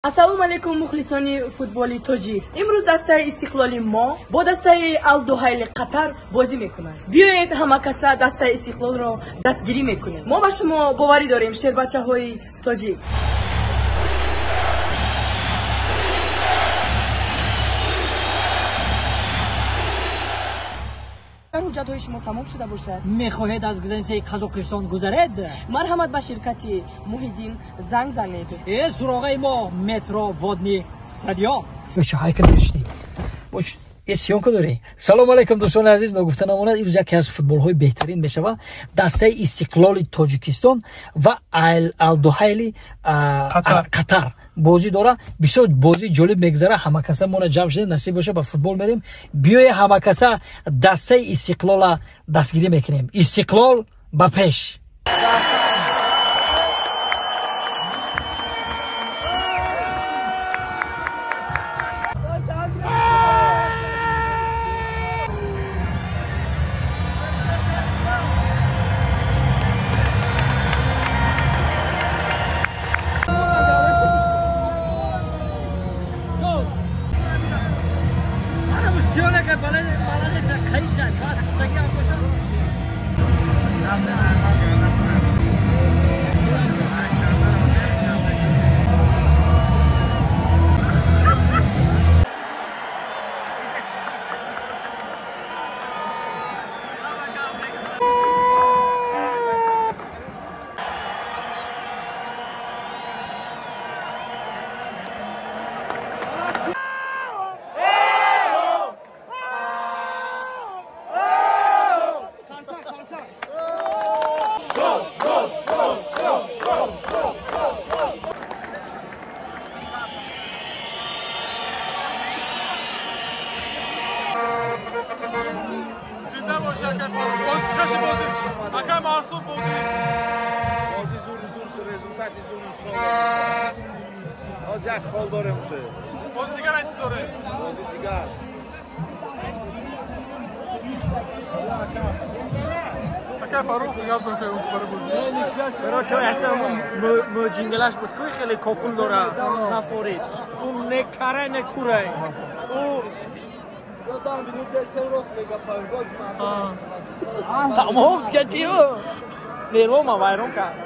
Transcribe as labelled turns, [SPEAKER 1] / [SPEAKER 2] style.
[SPEAKER 1] Ассалому алайкум, мухлисони футболи тоҷик. Имрӯз дастаи Истиқлоли мо бо дастаи Алдуҳайли Қатар бозӣ мекунад. Биёед, ҳама каса дастаи Истиқлолро дастгирӣ мекунем. Мо ба шумо боварӣ дорем, шербачаҳои тоҷик. Ҳуҷҷатҳои шумо тамом шуда бошад,
[SPEAKER 2] мехоҳед аз границаи Қазоқистон гузаред,
[SPEAKER 1] марҳамат, ба ширкати Муҳиддин занг занед.
[SPEAKER 2] Суроғаи мо метро Водный стадион. Съёмка дорӣ. Салому алайкум, дӯстони азиз. Ногуфта намонад, имрӯз яке аз футболҳои беҳтарин мешавад. Дастаи Истиқлоли Тоҷикистон ва Алдуҳайли Қатар бозӣ дора. Бисёр бозии ҷолиб мегузара. Ҳамакаса мона ҷамъ шудем, насиб боша, ба футбол мерем. Биёе, ҳамакаса дастаи Истиқлола дастгирӣ мекунем. Истиқлол ба пеш!
[SPEAKER 3] Зинда боши, акай Фаруқ. Боз чӣ бозӣ? Акай Мансур, бозӣ.
[SPEAKER 4] Бозӣ зур, зур, результати зур, иншоалло. Боз як хол дорем уже.
[SPEAKER 3] Бози дигар интизорем.
[SPEAKER 4] Бози дигар.
[SPEAKER 3] Акай Фаруқ, гап зан кай барои бозӣ.
[SPEAKER 5] Короче, это мӯҷингалаш буд, ку хеле кокул дора, нафорид. Ӯ не карай, не курай. Ӯ тамом, дига чи, нервома вайрон кард.